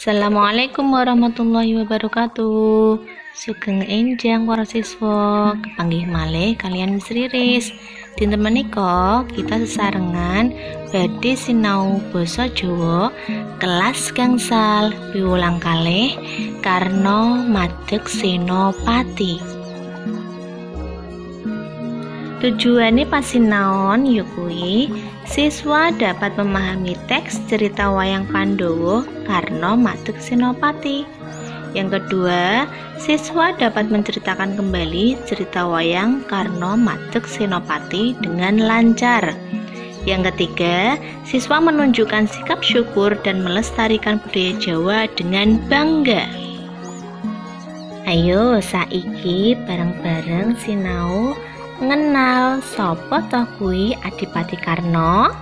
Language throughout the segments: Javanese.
Assalamualaikum warahmatullahi wabarakatuh. Sugeng enjang para siswa, kepanggih malih kalian Miss Riris. Dinten menika kita sesarengan badhe sinau basa Jawa kelas gangsal piwulang kalih Karna Madeg Senopati. Tujuane pasinaon ya kuwi siswa dapat memahami teks cerita wayang Pandhawa Karna Madeg Senopati. Yang kedua, siswa dapat menceritakan kembali cerita wayang Karna Madeg Senopati dengan lancar. Yang ketiga, siswa menunjukkan sikap syukur dan melestarikan budaya Jawa dengan bangga. Ayo saiki bareng-bareng sinau ngenal sapa toh kuwi Adipati Karna.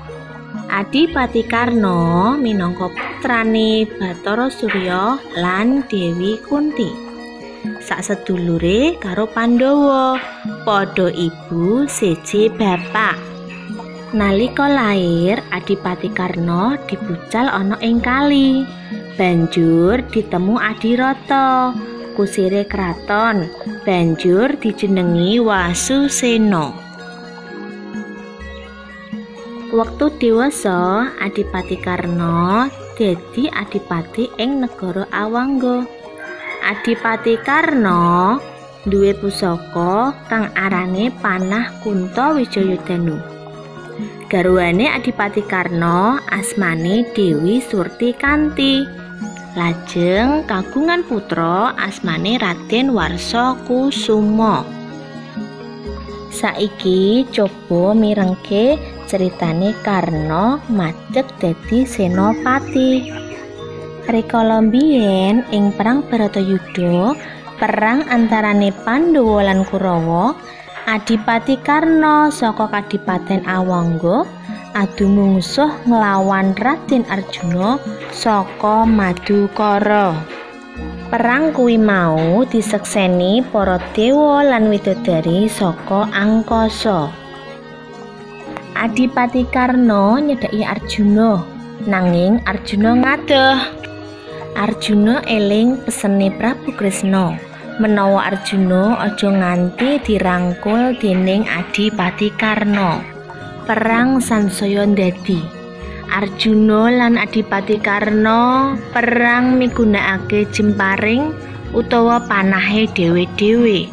Adipati Karna minangka putrane Bathara Surya lan Dewi Kunti. Saksedulure karo Pandhawa, padha ibu siji bapak. Nalika lair, Adipati Karna dibucal ana ing kali. Banjur ditemu Adirata, kusire kraton, banjur dijenengi Wasusena. Wektu dewasa, Adipati Karna dadi adipati ing negara Awangga. Adipati Karna duwe pusaka kang arane Panah Kunta Wijayadanu. Garwane Adipati Karna asmane Dewi Surtikanti. Lajeng kagungan putra asmane Raden Warsa Kusuma. Saiki coba mirengke ceritane Karna madeg dadi senopati. Rikala mbiyen ing perang Bharatayuda, perang antarane Pandhawa lan Kurawa, Adipati Karna saka Kadipaten Awangga adu mungsuh nglawan Raden Arjuna saka Madukara. Perang kuwi mau disekseni para dewa lan widodari saka angkasa. Adipati Karna nyedhaki Arjuna, nanging Arjuna ngadoh. Arjuna eling pesene Prabu Kresna menawa Arjuna aja nganti dirangkul dening Adipati Karna. Perang sansaya ndadi. Arjuna lan Adipati Karna perang migunakake jemparing utawa panahe dhewe-dhewe.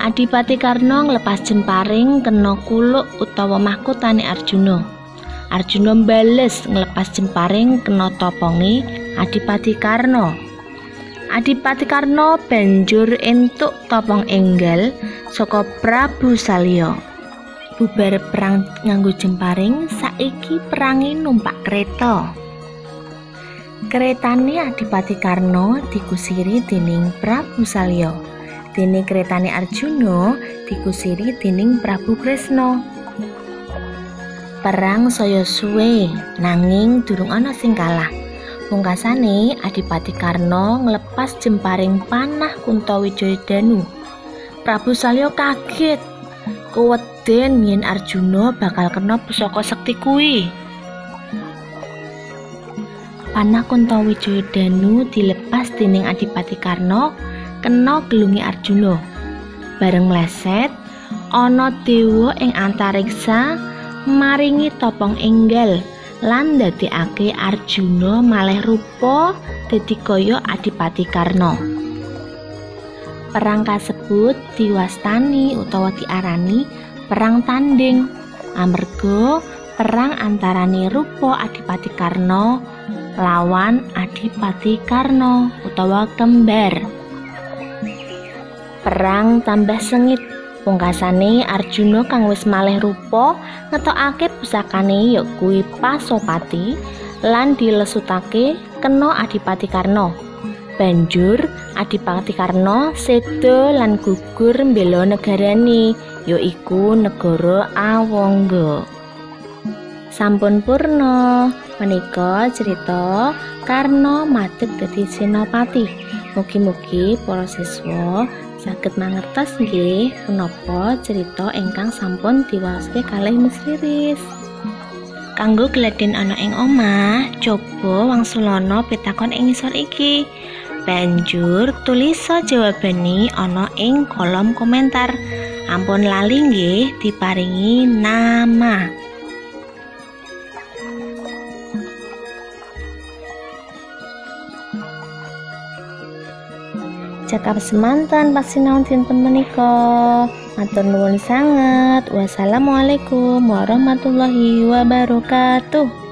Adipati Karna nglepas jemparing kena kuluk utawa mahkotane Arjuna. Arjuna mbales nglepas jemparing kena toponge Adipati Karna. Adipati Karna banjur entuk topong enggal saka Prabu Salya. Bubar perang nganggo jemparing, saiki perange numpak kereta. Keretane Adipati Karna dikusiri dening Prabu Salya. Dene keretane Arjuna dikusiri dening Prabu Kresna. Perang saya suwe, nanging durung ana sing kalah. Pungkasane Adipati Karna nglepas jemparing panah Kunta Wijayadanu. Prabu Salya kaget. Keweden yen Arjuna bakal kena pusaka sekti kuwi. Panah Kunta Wijayadanu dilepas dening Adipati Karna kena gelungi Arjuna. Bareng mleset, ana dewa ing antariksa maringi topong enggal lan ndadekake Arjuna malih rupa dadi kaya Adipati Karna. Perang kasebut diwastani utawa diarani perang tanding, amarga perang antarane rupa Adipati Karna lawan Adipati Karna utawa kembar. Perang tambah sengit. Pungkasane Arjuna kang wis malih rupa ngetokake pusakane ya kuwi Pasopati lan dilesutake kena Adipati Karna. Banjur Adipati Karna seda lan gugur mbela negarane, yaiku negara Awangga. Sampun purna menika cerita Karna madeg dadi senopati. Mugi-mugi para siswa saged mangertos nggih punapa cerita ingkang sampun diwaoske kalih Miss Riris. Kanggo gladen ana ing omah, coba wangsulana pitakon ing ngisor iki. Banjur tulisa jawabane ana ing kolom komentar. Ampun lali nggih diparingi nama. Cekap semanten pasinaon dinten menika. Matur nuwun sanget. Wassalamualaikum warahmatullahi wabarakatuh.